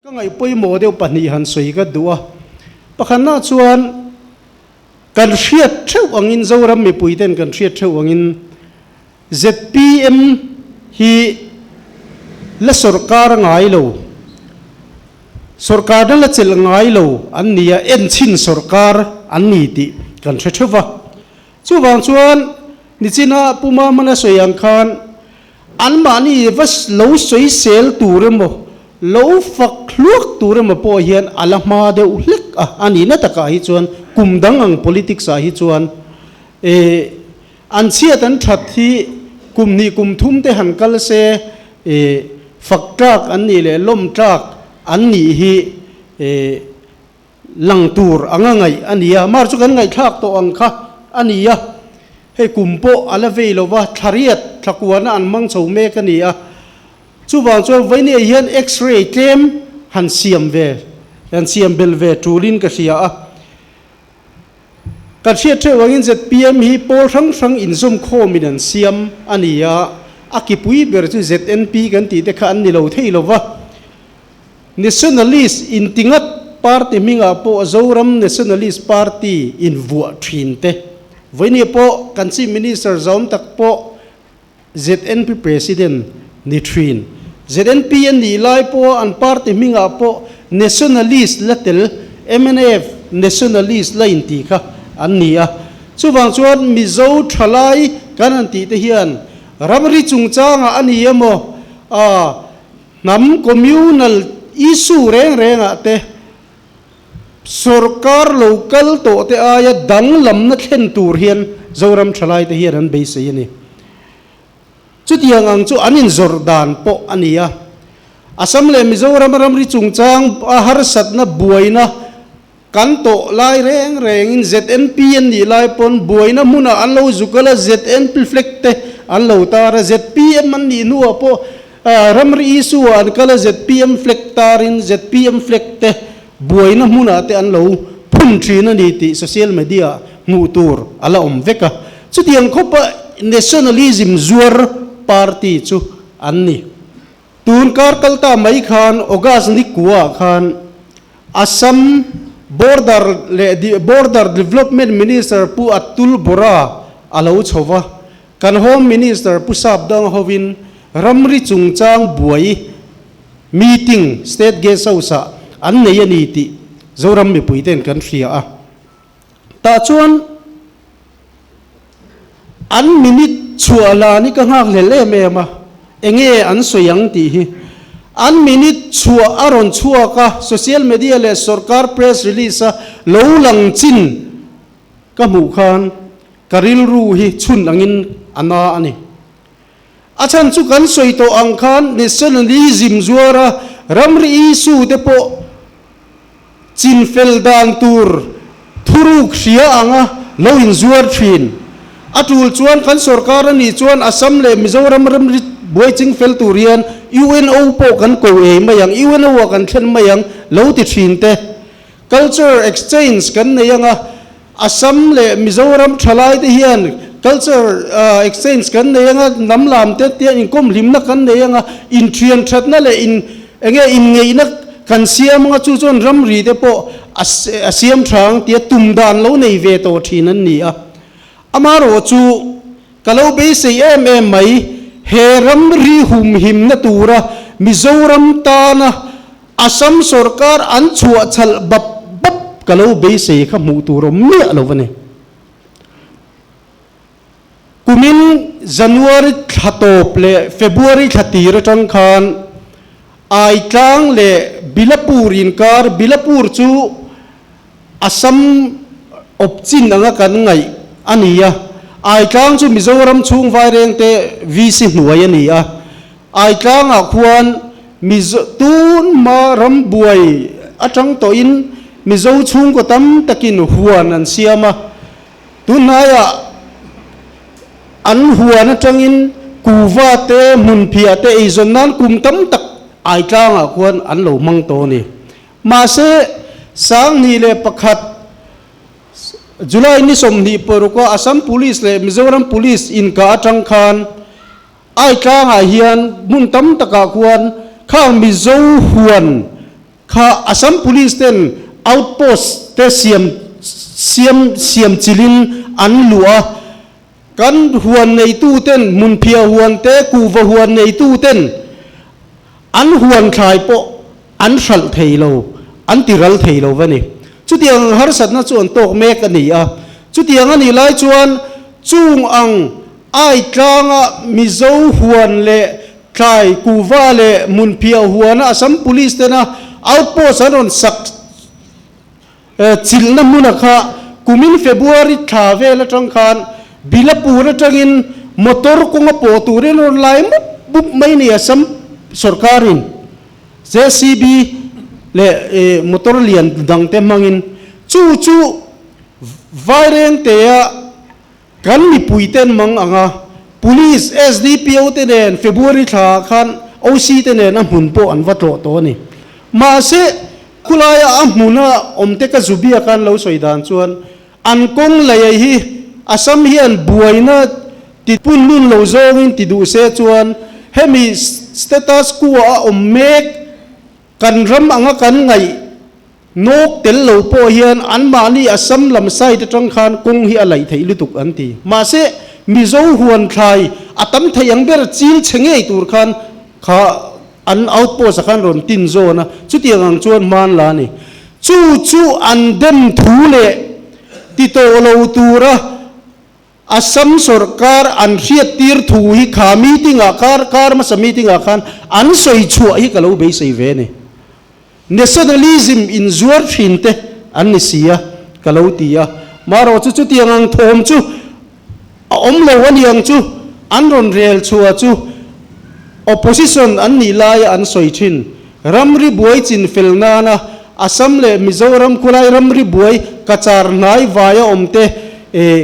Ka ngaih pawimawh deuh pahnih han sawi ka duh a, pakhatna chuan kan hriat theuh angin Zoram mipuiten kan hriat theuh angin zpm hi la sawrkar ngai lo, sawrkarna la chelh ngai lo an ni a, enchhin sawrkar an ni tih kan hre theuh va. Chuvang chuan nichina Pu Mamana sawi ang khan Anmahni va lo sawisel tur emaw, lo fak hluak tur emaw pawh hian a la hma deuh hlek a, a nihna takah hi chuan kum dang ang politics ah hi chuan eh an chhiat an that hi kum hnih kum thum te han kal se eh fak tlak an nih leh lawm tlak an nih hi eh Lang tur anga ngaih a ni a, mar chu kan ngaihthlak tawh ang kha a ni a, hei kum pawh a la vei lo va, thla riat, thla kuana an hmang chho mek a ni a, chuvang chuan vawinia hian x-ray tlem han siam ve, han siam bel ve tulin ka hria a. Kan hriat theuh angin zpm hi pawl hrang hrang inzawm khawmin an siam a ni a, a kipui ber chu ZNP kan tih te kha an ni lo thei lo va. Nationalist intingat party hmingah pawh Zoram Nationalist Party invuah thin te. Vawinia pawh kan Chief Minister zawm tak pawh ZNP President ni thin. ZNP a nih lai pawha an party hmingah pawh Nationalist la tel mnf Nationalist la inti kha an ni a. Chuvang chuan Mizo thalai kan han tih te hian ramri chungchangah a ni emaw, aa, Hnam communal issue reng rengah te sorkar lo kal tawh te aia danglamna thlen tur hian Zoram thalai te hian an beisei a ni. Chutiang ang chu an inzawrh dan pawh a ni a. Assam leh Mizoram ramri chungchang a harsatna buaina kan tawh lai reng rengin ZNP an nih lai pawn buaina hmunah an lo zuk a la, ZNP flag te an lo tar a, zpm an nih hnuah pawh ramri issue ah an kal a, zpm flag tarin zpm flag te buaina hmunah te an lo phun thin a ni tih social media ah hmuh tur a la awm vek a. Chutiang khawpa nationalism zuar party chu an ni. Tun kar kal ta mai khan August ni kuah khan Assam Border leh Border Development Minister Pu Atul Bora a lo chho va, kan Home Minister Pu Sapdang hovin ramri chungchang buai meeting State Guest House-ah an nei a ni tih Zoram mipuite'n kan hria a. Tah chuan an minute chhuah lan hi ka nghakhlel em em a, enge an sawi ang tih hi. An minute chhuah a rawn chhuak a, social media leh sorkar press release a lo lang chin ka hmuh khan ka rilru hi chhun angin a na a ni. A chhan chu kan sawi tawh ang khan nationalism zuara ramri issue te pawh chinfel dan tur thuruk hria anga lo inzuar thin. A tul chuan kan sorkar a nih chuan Assam leh Mizoram ramri buai chingfel tur hian UNO pawh kan ko ei mai ang, UNO ah kan thlen mai ang lo ti thin te. Culture exchange kan nei anga Assam leh Mizoram thalai te hian culture exchange kan nei anga hnam lam te te inkawm hlimna kan nei anga inthian thatna leh in enge inngeihna kan siam anga chu chuan ramri te pawh a siam tha ang tia tum dan lo nei ve tawh thin an ni a. Amaherawh chu ka lo beisei em em mai he ramri humhimna tura Mizoram tana Assam sorkar an chhuah chhalh bap bap ka lo beisei kha hmuh tur awm miah lo a ni. Kumin January thla tawp leh February thla tir atang khan Aitlang leh Bilapur inkar, Bilapur chu Assam awpchin anga kan ngaih a ni a, Aitlang chu Mizoram chhung Vairengte VC hnuai a ni a, Aitlangah khuan Mizo tun hma ram buai atang tawhin Mizo chhungkaw tam takin huan an siam a, tunhnaiah an huan atangin kuva te, hmunphiah te eizawn nan kum tam tak Aitlangah khuan an lo hmang tawh a ni. Mahse, 2001 July ni 26 a Assam Police leh Mizoram Police inkah atang khan Aitlangah hian hmun tam takah khuan khang Mizo huan Kha Assam Police ten outpost te siam siam siam chilhin an luh a, kan huan neitu ten hmunphiah huan te kuhva huan neitu ten an huan thlai pawh an hralh thei lo, an ti ral thei lo va ni. Chutiang ang harsatna chu an tawk mek a ni a, chutiang a nih lai chuan chung ang Aitlanga Mizo huan leh Tlai Kuhva leh Hmunphiah huana Assam Police tena outpost an rawn sak chilhna hmuna kha kumin February thla vel atang khan Bilapur atangin motor kawnga pawh turin rawn lai mup mup mai ni Assam sorkarin JCB leh motor lian dangte hmangin chu chu Vairengtea Kan mipui ten mang ang a, Police, SDPO te nen February thla ah khan OC te nen a hmun pawh an va tlawh tawh a ni. Mahse, khulaia a hmuna awm te ka zu biak a an lo sawi dan chuan an kawng lei hi Assam hian buaina ti pun lun lo zawngin ti duh se chuan hemi status quo a awm mek Kan ram anga kan ngaih nawk tel lo pawh hian anmahni Assam lam side atang khan kawng hi a laih theih lutuk an ti. Mahse, Mizo huan thlai a tam thei ang ber chil chhe ngei tur khan kha an outpost ah khan rawn tin zawn a, chutiang ang chuan hman la a ni. Chu chu an dem thu leh ti tawh lo tura Assam sorkar an hriattir thu hi kha meeting ah kar kar hmasa meeting ah khan an sawi chhuah hi ka lo beisei ve a ni. Nationalism in zuar thin te an ni si a ka lo ti a. Marawh chu chutiang ang thawm chu a awm lo a niang chu an rawn rel chhuah chu opposition an nih laia an sawi thin. Ramri buai chin fel nana Assam leh Mizoram khulai ramri buai kachar hnai vaia awm te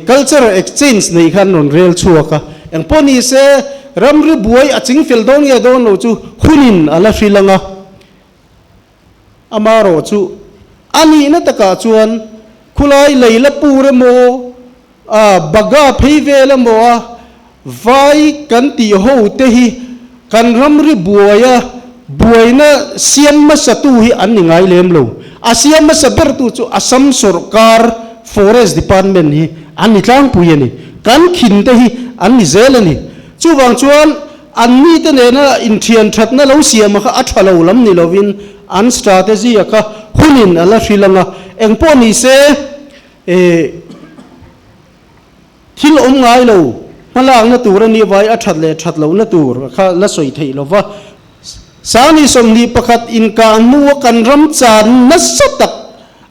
cultural exchange nei kha an rawn rel chhuak a. Engpawh ni se ramri buai a ching fel dawn nge dawn lo chu hunin a la hrilh ang a. Amarawh chu a nihna takah chuan khulai lei la pur emaw a baga phei vel emaw a vai kan tih ho te hi kan ramri buaia buaina siam hmasa tu hi an ni ngai lem lo. A siam hmasa ber tu chu Assam sawrkar Forest Department hi an ni tlangpui a ni. Kan khin te hi an ni zel a ni. Chuvang chuan an mite nena inthian thatna lo siam a kha a tha lo lam ni lovin an strategy a kha hunin a la hrilh ang a. Engpawh ni se E, thil awm ngai lo, hmalakna tur a nih vai a that leh that lohna tur kha la sawi theih lo va. Sangni 21 inkah hnua kan ram chan nasa tak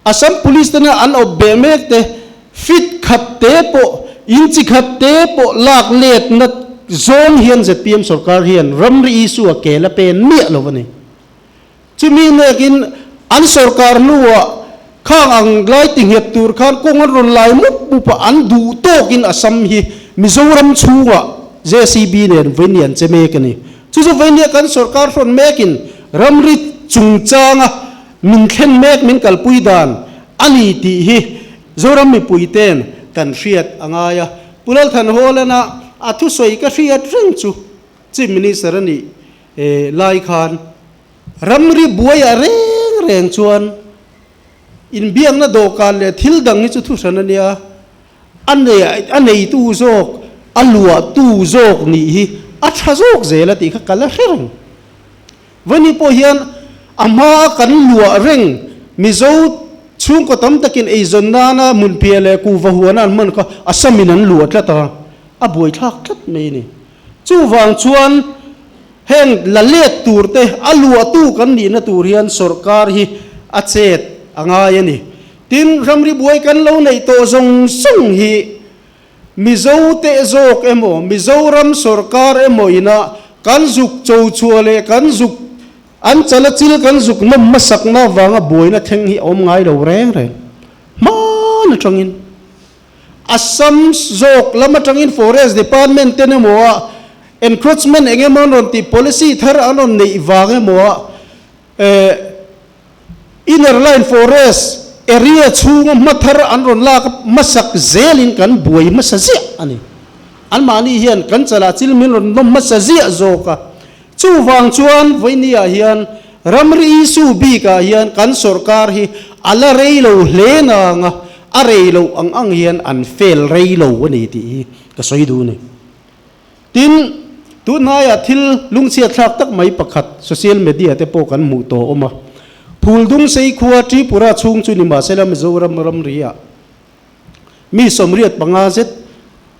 Assam Police tena an awp beh mek te fit khat te pawh, inchi khat te pawh lak letna zawng hian zpm sorkar hian ramri issue a kel a pen miah lo a ni. Chumi nekin an sorkar hnuah khang ang lai ti nghet tur khan kawng an rawn lai mup mup a, an duh tawkin Assam hi Mizoram chhungah JCB nen vawiin an che mek a ni. Chu chu vawiin kan sorkar hrawn mekin ramri chungchanga min thlen mek min kalpui dan a ni tih hi Zoram mipuite'n kan hriat a ngai a. Pu Lalthanhawlana a thusawi ka hriat reng chu Chief Minister a nih lai khan ramri buai ah reng reng chuan inbiakna dawhkan leh thil dang hi chu thuhran a nia, a nei a neitu zawk a luahtu zawk nih hi a tha zawk zel a tih kha ka la hre reng. Vawini pawh hian a hmaa kan luah reng Mizo chhungkaw tam takin eizawn nana hmunphiah leh kuhva huana an hman kha Assam in an luah tlat a, a buaithlak tlat mai a ni. Chuvang chuan heng la let tur te a luahtu kan nihna tur hian sawrkar hi a chet a ngai a ni. Tin, ramri buai kan lo neih tawh zawng zawng hi Mizo teh zawk emaw, Mizoram sawrkar emaw ina kan zuk cho chhuah leh kan zuk an chala chil kan zuk nawm hmasakna avanga buaina thleng hi a awm ngai lo reng reng. Hmaan atangin. Assam zawk lam atangin Forest Department ten emaw a encroachment eng emaw an rawn tih policy thar an rawn neih vang emaw a eh inner line forest area chhunga hma thar an rawn lak hmasak zelin kan buai hmasa ziah a ni. Anmahni hian kan chalah chil min rawn nawm hmasa ziah zawk a. Chuvang chuan vawinia hian. Ramri issue bikah hian kan sorkar hi a la rei lo hle nang a, a rei loh ang ang hian an fail rei lo a ni tih hi ka sawi duh a ni. Tin, tunhnaiah thil lungchhiat thlak tak mai pakhat social media te pawh kan hmuh tawh awm a. Phuldung Seikhua Tripura chhung chu nimahsela Mizoram ramri-ah mi 85 zet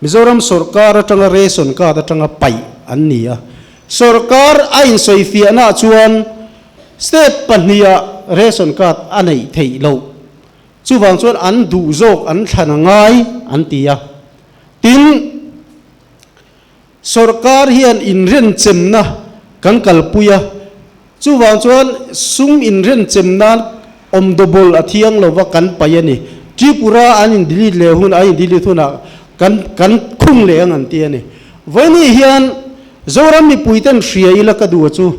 Mizoram sawrkar atanga ration card atanga paih an ni a. Sawrkar a insawifiahnaah chuan state pahniha ration card a neih theih loh. Chuvang chuan an duh zawk an thlan a ngai an ti a. Tin, sawrkar hian inrenchemna kan kalpui a, chuvang chuan sum inrenchem nan awmdawbawl a thiang lova kan paih a ni. Tripura an in delete leh hun, an in delete hunah kan kan khung leh ang an ti a ni. Vawiini hian Zoram mipuiten hria ila ka duh a chu,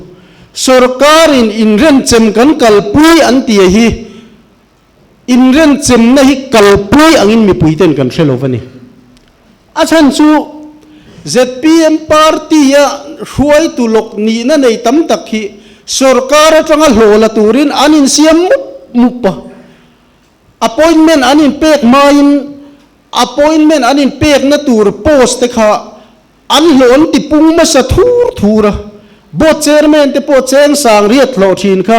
sawrkarin inrenchem kan kalpui an ti a hi, Inrenchemna hi kalpui angin mipuiten kan hre lo va ni. A chhan chu zpm party-a hruaitu lawk nihna nei tam tak hi sorkar atanga hlawh la turin an insiam mup mup a. Appointment an inpek hmain appointment an inpekna tur post te kha an hlawh an tipung hmasa thur thur a, Board Chairman te pawh cheng sang riat hlawh thin kha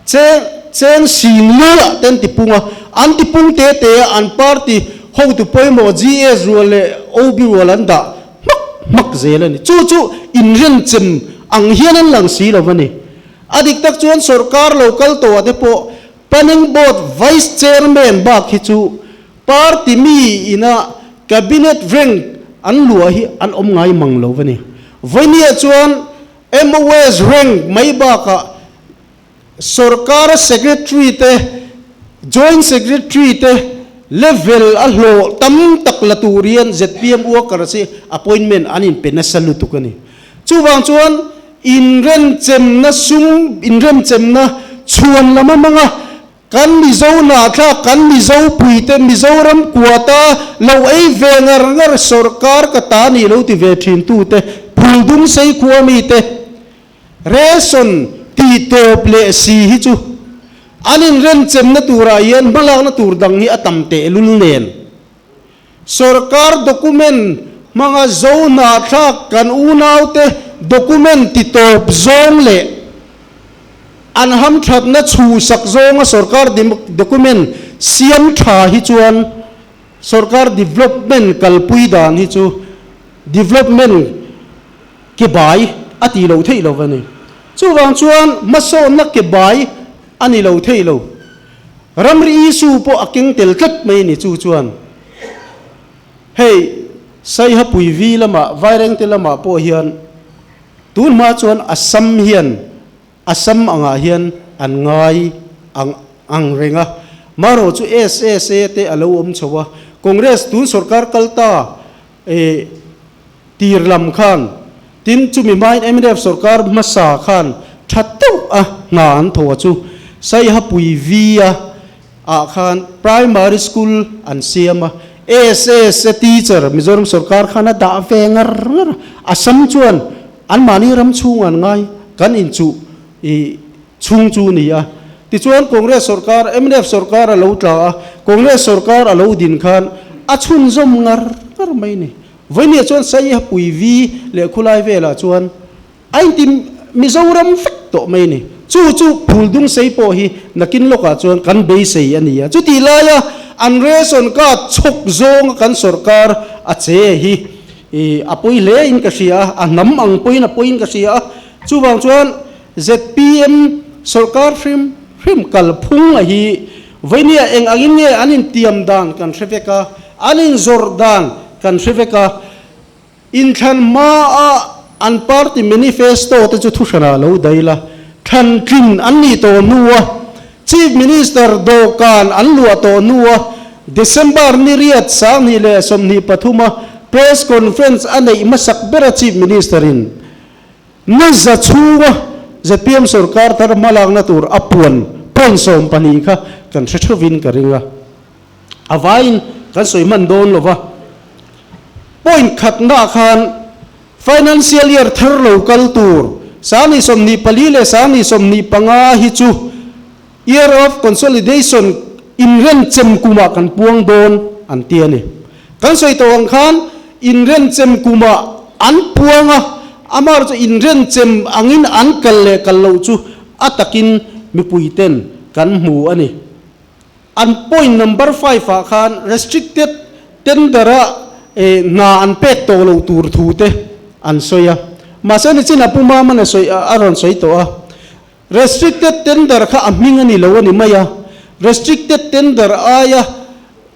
cheng cheng sing liah te an tipung a, an tipung te te a an party hotu pawimawh GS rual leh OB rual an dah hmak hmak zel a ni. Chu chu inrenchem ang hian an lang si lo va ni. A dik tak chuan sorkar lo kal tawhah te pawh Planning Board Vice Chairman bak hi chu Party mi ina Cabinet rank an luah hi an awm ngai mang lo va ni. Vawinia chuan MOS rank mai bakah sorkara Secretary te, Joint Secretary te level a hlawh tam tak la tur hian zpm workers hi appointment an inpe nasa lutuk a ni. Chuvang chuan inrenchemna sum, inremchemna chhuan lam a hmang a. Kan Mizo hnathlak, kan Mizo puite Mizoram kuata lo ei ve ngar ngar sawrkar ka ta nih lo ti ve thin tute, Phuldung Seikhua mite ration tih tawp leh si hi chu an inrenchemna turah hian hmalakna tur dang hi a tam tehlul nen. Sawrkar document hmanga Zo hnathlak kan unaute document ti tawp zawng leh an hamthatna chhuhsak zawnga sawrkar document siam tha hi chuan sawrkar development kalpui dan hi chu development ke bai a ti lo theih lo a ni. Chuvang chuan hmasawnna ke bai a ni lo theih lo. Ramri issue pawh a keng tel tlat mai a ni chu chuan hei Saiha Pui Vi lamah Vairengte lamah pawh hian tun hma chuan Assam hian Assam angah hian an ngai ang ang reng a marawh chu SSA te a lo awm chho a Congress tun sorkar kal ta eh tir lam khan tin chumi hmain mnf sorkar hmasa khan tha deuh a hna an thaw a chu Saihapui V a ah khan primary school an siam a SSA teacher Mizoram sorkar khan a dah ve ngar ngar a Assam chuan anmahni ram chhung an ngai kan inchuh ih chhung chu a ni a tichuan Congress sorkar mnf sorkar a lo tla a Congress sorkar a lo din khan a chhunzawm ngar ngar mai a ni. Vawinia chuan Saihapui Vi leh khulai velah chuan a inti Mizoram vek tawh mai a ni. Chu chu Phuldung sei pawh hi nakin lawkah chuan kan beisei a ni a. Chutih laia an ration card chhawk zawnga kan sorkar a che hi a pawi hle in ka hria a, a hnam ang pawhin a pawiin ka hria a. Chuvang chuan zpm sorkar hrim hrim kalphung a hi Vawinia eng angin nge an intiam dan kan hre vek a, an inzawrh dan kan hre vek a, inthlan hmaa an party manifesto te chu thuhranah lo daih la, thlan tlin an nih tawh hnua Chief Minister dawhkan an luah tawh hnua December ni riat 2023 a press conference a neih hmasak bera Chief Minister in Ni za chhunga zpm sorkar thar hmalakna tur a puan point 12 kha kan hre thuvin ka ring a. A vaiin kan sawi hman dawn lo va. Point khatnaah khan financial year thar lo kal tur. 2024 leh 2025 hi chu Year of Consolidation inrenchem kumah kan puang dawn an ti a ni. Kan sawi tawh ang khan inrenchem kumah an puang a, amaherawhchu chu inrenchem angin an kal leh kal loh chu a takin mipuiten kan hmu a ni. An point number five-ah khan restricted tender-a hna an pek tawh loh tur thu te an sawi a. Mahse nichin a Pu Maman a sawi a rawn sawi tawh a. Restricted tender kha a hming a ni lo a ni mai a. Restricted tender aia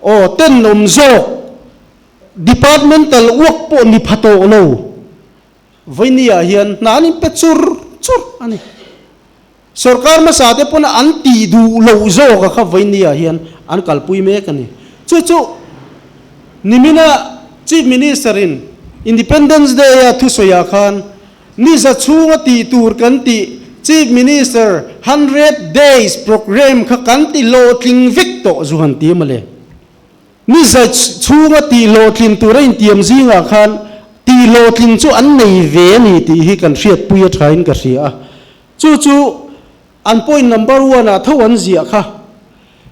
aw tenawm zawk departmental work pawh ni pha tawh lo. Vawinia hian hna an inpe chur chur a ni. Sorkar hmasa te pawn an tih duh loh zawk a kha vawinia hian an kalpui mek a ni. Chu chu nimina Chief Minister in Independence Day a thusawiah khan ni za chhunga tih tur kan tih Chief Minister 100 Days Programme kha kan ti hlawhtling vek tawh zu han ti mawle. Ni za chhunga tih hlawhtlin tur a intiam zingah khan tih hlawhtlin chu an nei ve a ni tih hi kan hriatpui a thain ka hria a. Chu chu an point number one ah tho an ziah kha.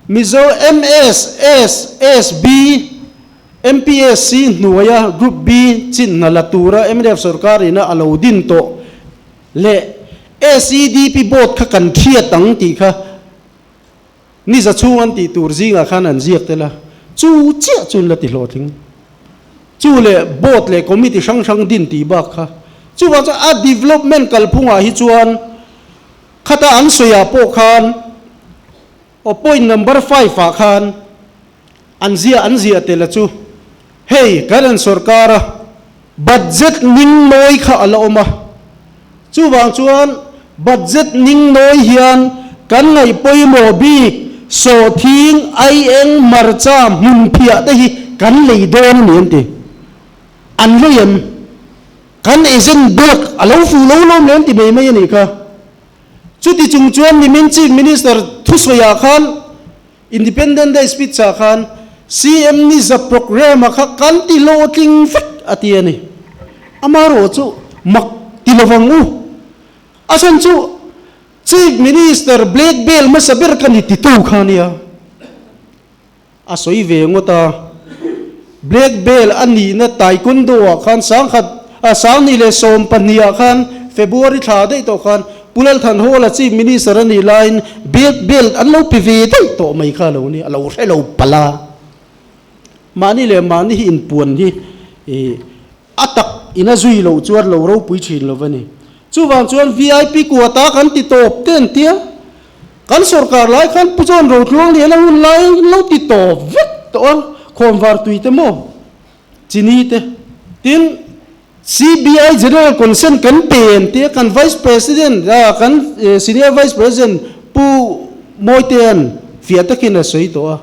Mizo MSSSB, MPSC hnuaia Group B chinhna la tura mnf sorkar ina a lo din tawh leh SEDP board kha kan hriat ang tih kha Ni za chhung an tih tur zingah khan an ziak tel a, chu chiah chu an la ti hlawhtling. Chu leh board leh committee hrang hrang din tih bak kha. Chuvang chuan a development kalphungah hi chuan khata an sawiah pawh khan aw point number five ah khan an ziah an ziah tel a chu hei kan an sorkar a budget ning nawi kha a la awm a, chuvang chuan budget ning nawi hian kan ngaih pawimawh bik sawhthing, aieng, hmarcha, hmunphiah te hi kan lei dawn a ni an ti. An lei em? Kan agent bak a lo fuh lo lawm le an ti mai mai a nih kha. Chuti chung chuan nimin Chief Minister thusawiah khan Independent Day speech ah khan CM ni za programme ah kha kan ti hlawhtling vek a ti a ni. Amaherawh chu mak ti lovang u. A chhan chu Chief Minister Black Belt hmasa ber ka ni titu kha nia. A sawi ve ngawt a. Black Belt a nihna Taekwondo ah khan sangkhat ah 2012 ah khan February thla daih tawh khan Pu Lalthanhawla Chief Minister a nih laiin Black Belt an lo pe ve daih tawh mai kha lo ni, a lo hre lo palh a. Mahni leh mahni hi inpuan hi a tak in a zui loh chuan lo ropui thin lo va ni. Chuvang chuan VIP quota kan ti tawp te an tia. Kan sorkar lai khan Pu John Rotluang lian a hun lai lo ti tawp vek tawh a, khawnvar tui te maw, chini te. Tin, CBI General Consent kan pe an tia, kan Vice President, kan Senior Vice President Pu Mawitea'n fiah takin a sawi tawh a.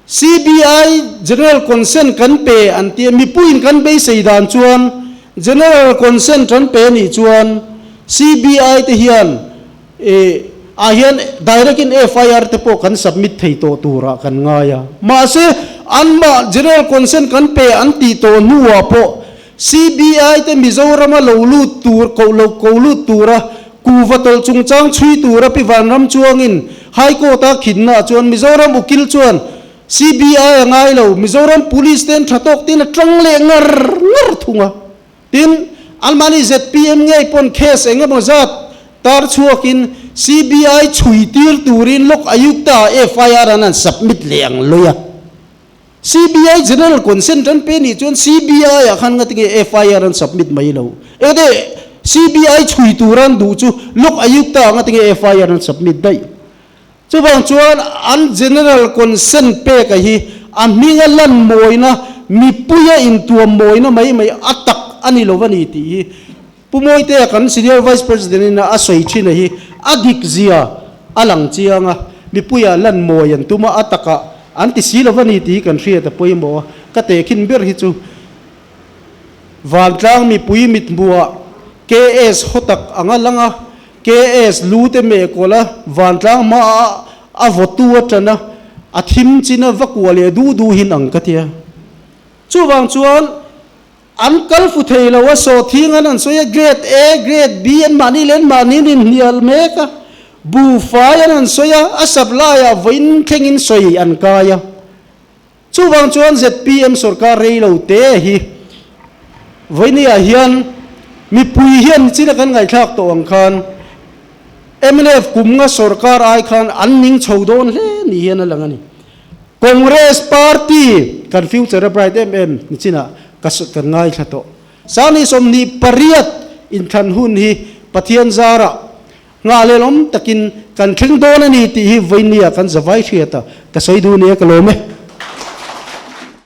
CBI General Consent kan pe an tia, mipuiin kan beisei dan chuan General Consent an pe anih chuan CBI te hian eh ah hian direct in FIR te pawh kan submit thei tawh turah kan ngai a. Mahse, anmah General Consent kan pe an tih tawh hnuah pawh CBI te Mizorama lo lut tur, koh lo ko lut tura kuhva tawlh chungchang chhui tura Pi Vanram chuangin High Court a khinnaah chuan Mizoram ukil chuan CBI a ngai lo, Mizoram Police te an tha tawk tiin a tang leh ngar ngar thung a. Tin, anmahni zpm ngei pawn case eng emaw zat tar chhuakin CBI chhui tir turin Lok Ayukta ah FIR an han submit leh ang lawih a. CBI General Consent an pe nih chuan CBI ah khan ngati nge FIR an submit mai lo? Enge CBI chhui tur an duh chu Lok Ayukta ah ngati nge FIR an submit daih? Chuvang chuan an General Consent pek a hi a hminga lan mawina, mipuia intuam mawina mai mai a tak a ni lo a ni tih hi Pu Mawitea kan Senior Vice President in a sawi thin a hi a dik zia a lang chiang a, mipuia lan mawi an tum a, a takah an ti si lo a ni tih hi kan hriat a pawimawh a, ka tehkhin ber hi chu vantlang mipui mithmuhah KS haw tak ang a lang a, KS lu te meh kawlh a, vantlang hmaah a vawtu a tan a, a thim chin a va kuah leh duh duhin ang ka tia. Chuvang chuan. An kal fu thei lo a, sawhthing an han sawi a, Grade A, Grade B an mahni leh an mahni an inhnial mek a, buhfai an han sawi a, a supply ah vawiin thlengin sawi an kai a. Chuvang chuan zpm sorkar rei lo te hi vawinia hian mipui hian china kan ngaihthlak tawh ang khan mnf kum nga sorkar ai khan an ning chho dawn hle ni hian a lang a ni. Congress party kan future a bright em em ni chinah ka kan ngaithla tawh. Sangni 28 inthlan hun hi Pathian zarah Ngah lelawm takin kan thleng dawn a ni tih hi vawinia kan zavai hriat a, ka sawi duh nia ka lawm e.